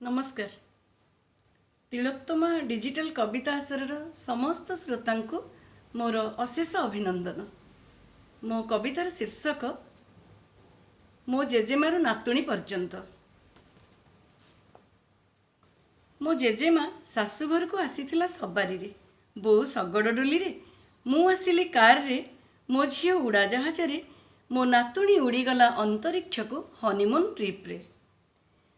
ନମସ୍କାର। ତିଳୋତ୍ତମା ଡିଜିଟାଲ କବିତା ଆସରର ସମସ୍ତ ଶ୍ରୋତାଙ୍କୁ ମୋର ଅଶେଷ ଅଭିନନ୍ଦନ। ମୋ କବିତାର ଶୀର୍ଷକ ମୋ ଜେଜେମାରୁ ନାତୁଣୀ ପର୍ଯ୍ୟନ୍ତ। ମୋ ଜେଜେମା ଶାଶୁଘରକୁ ଆସିଥିଲା ସବାରିରେ, ବୋଉ ଶଗଡ଼ ଡୋଲିରେ, ମୁଁ ଆସିଲି କାରରେ, ମୋ ଝିଅ ଉଡ଼ାଜାହାଜରେ, ମୋ ନାତୁଣୀ ଉଡ଼ିଗଲା ଅନ୍ତରୀକ୍ଷକୁ ହନିମୁନ୍ ଟ୍ରିପ୍ରେ।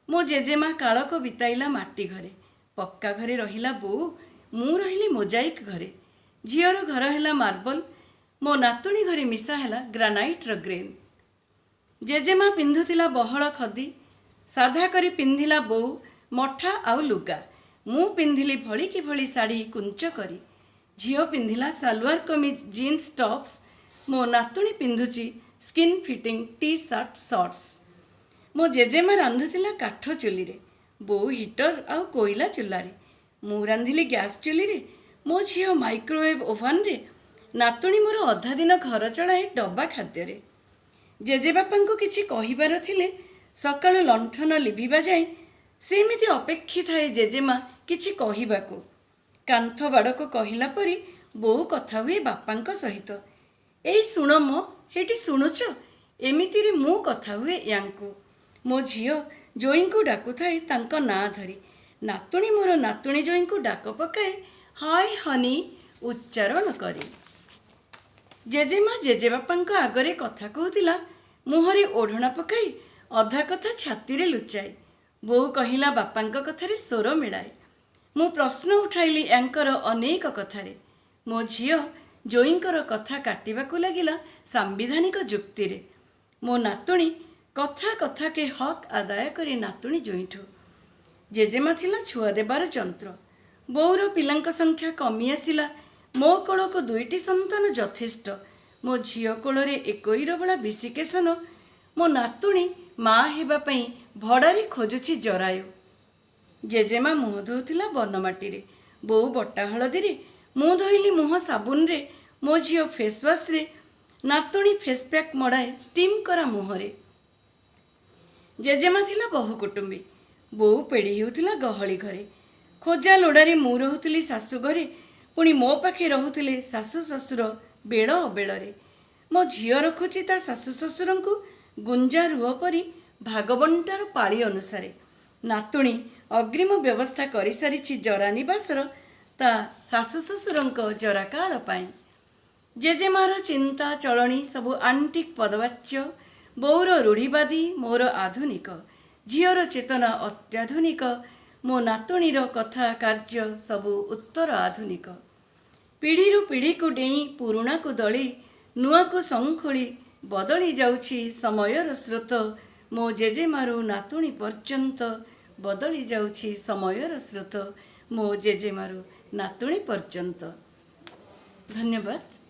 ମୋ ଜେଜେମା କାଳକ ବିତାଇଲା ମାଟି ଘରେ, ପକ୍କା ଘରେ ରହିଲା ବୋଉ, ମୁଁ ରହିଲି ମୋଜାଇକ୍ ଘରେ। ଝିଅର ଘର ହେଲା ମାର୍ବଲ, ମୋ ନାତୁଣୀ ଘରେ ମିଶା ହେଲା ଗ୍ରାନାଇଟ୍ର ଗ୍ରେନ୍। ଜେଜେମା ପିନ୍ଧୁଥିଲା ବହଳ ଖଦି, ସାଧା କରି ପିନ୍ଧିଲା ବୋଉ ମଠା ଆଉ ଲୁଗା। ମୁଁ ପିନ୍ଧିଲି ଭଳିକି ଭଳି ଶାଢ଼ୀ କୁଞ୍ଚ କରି। ଝିଅ ପିନ୍ଧିଲା ସାଲୱାର କମିଜ, ଜିନ୍ସ ଟପ୍ସ, ମୋ ନାତୁଣୀ ପିନ୍ଧୁଛି skin fitting T shirt shorts. ମୋ ଜେଜେମା ରାନ୍ଧୁଥିଲା କାଠ ଚୁଲିରେ, ବୋଉ ହିଟର ଆଉ କୋଇଲା ଚୁଲାରେ। ମୁଁ ରାନ୍ଧିଲି ଗ୍ୟାସ୍ ଚୁଲିରେ, ମୋ ଝିଅ ମାଇକ୍ରୋୱେଭ୍ ଓଭାନରେ, ନାତୁଣୀ ମୋର ଅଧା ଦିନ ଘର ଚଳାଏ ଡବା ଖାଦ୍ୟରେ। ଜେଜେବାପାଙ୍କୁ କିଛି କହିବାର ଥିଲେ ସକାଳୁ ଲଣ୍ଠନ ଲିଭିବା ଯାଏଁ ସେମିତି ଅପେକ୍ଷୀ ଥାଏ ଜେଜେମା କିଛି କହିବାକୁ। କାନ୍ଥ ବାଡ଼କୁ କହିଲା ପରି ବୋଉ କଥା ହୁଏ ବାପାଙ୍କ ସହିତ। ଏଇ ଶୁଣ ମ, ହେଇଟି ଶୁଣୁଛ? ଏମିତିରେ ମୁଁ କଥା ହୁଏ ୟାଙ୍କୁ। ମୋ ଝିଅ ଜୋଇଁଙ୍କୁ ଡାକୁଥାଏ ତାଙ୍କ ନାଁ ଧରି। ନାତୁଣୀ ମୋର ନାତୁଣୀ ଜୋଇଁଙ୍କୁ ଡାକ ପକାଏ ହାଏ ହନି ଉଚ୍ଚାରଣ କରି। ଜେଜେମା ଜେଜେବାପାଙ୍କ ଆଗରେ କଥା କହୁଥିଲା ମୁହଁରେ ଓଢ଼ଣା ପକାଇ, ଅଧା କଥା ଛାତିରେ ଲୁଚାଇ। ବୋଉ କହିଲା ବାପାଙ୍କ କଥାରେ ସ୍ୱର ମିଳାଏ। ମୁଁ ପ୍ରଶ୍ନ ଉଠାଇଲି ୟାଙ୍କର ଅନେକ କଥାରେ। ମୋ ଝିଅ ଜୋଇଁଙ୍କର କଥା କାଟିବାକୁ ଲାଗିଲା ସାମ୍ବିଧାନିକ ଯୁକ୍ତିରେ। ମୋ ନାତୁଣୀ କଥା କଥାକେ ହକ୍ ଆଦାୟ କରେ ନାତୁଣୀ ଜୋଇଁଠୁ। ଜେଜେମା ଥିଲା ଛୁଆ ଦେବାର ଯନ୍ତ୍ର। ବୋଉର ପିଲାଙ୍କ ସଂଖ୍ୟା କମି ଆସିଲା। ମୋ କୋଳକୁ 2ଟି ସନ୍ତାନ ଯଥେଷ୍ଟ। ମୋ ଝିଅ କୋଳରେ ଏକୋଇରବଳା ବିଶିକେଶନ। ମୋ ନାତୁଣୀ ମା ହେବା ପାଇଁ ଭଡ଼ାରେ ଖୋଜୁଛି ଜରାୟୁ। ଜେଜେମା ମୁହଁ ଧୋଉଥିଲା ବନମାଟିରେ, ବୋଉ ବଟା ହଳଦୀରେ, ମୁଁ ଧୋଇଲି ମୁହଁ ସାବୁନରେ, ମୋ ଝିଅ ଫେସୱାସରେ, ନାତୁଣୀ ଫେସ୍ ପ୍ୟାକ୍ ମଡ଼ାଏ ଷ୍ଟିମ୍ କରା ମୁହଁରେ। ଜେଜେମା ଥିଲା ବହୁ କୁଟୁମ୍ବୀ, ବୋଉ ପେଡ଼ି ହେଉଥିଲା ଗହଳି ଘରେ। ଖୋଜା ଲୋଡ଼ାରେ ମୁଁ ରହୁଥିଲି ଶାଶୁ ଘରେ, ପୁଣି ମୋ ପାଖେ ରହୁଥିଲେ ଶାଶୁ ଶ୍ୱଶୁର ବେଳ ଅବେଳରେ। ମୋ ଝିଅ ରଖୁଛି ତା ଶାଶୁ ଶ୍ୱଶୁରଙ୍କୁ ଗୁଞ୍ଜା ରୁଅ ପରି ଭାଗବଣ୍ଟାର ପାଳି ଅନୁସାରେ। ନାତୁଣୀ ଅଗ୍ରିମ ବ୍ୟବସ୍ଥା କରିସାରିଛି ଜରା ନିବାସର ତା ଶାଶୁ ଶ୍ୱଶୁରଙ୍କ ଜରାକାଳ ପାଇଁ। ଜେଜେମାର ଚିନ୍ତା ଚଳଣି ସବୁ ଆଣ୍ଟିକ୍ ପଦବାଚ୍ୟ, ବୋଉର ରୂଢ଼ିବାଦୀ, ମୋର ଆଧୁନିକ। ଝିଅର ଚେତନା ଅତ୍ୟାଧୁନିକ, ମୋ ନାତୁଣୀର କଥା କାର୍ଯ୍ୟ ସବୁ ଉତ୍ତର ଆଧୁନିକ। ପିଢ଼ିରୁ ପିଢ଼ିକୁ ଡେଇଁ ପୁରୁଣାକୁ ଦଳି ନୂଆକୁ ଶଙ୍ଖୋଳି ବଦଳି ଯାଉଛି ସମୟର ସ୍ରୋତ। ମୋ ଜେଜେମାରୁ ନାତୁଣୀ ପର୍ଯ୍ୟନ୍ତ ବଦଳି ଯାଉଛି ସମୟର ସ୍ରୋତ, ମୋ ଜେଜେମାରୁ ନାତୁଣୀ ପର୍ଯ୍ୟନ୍ତ। ଧନ୍ୟବାଦ।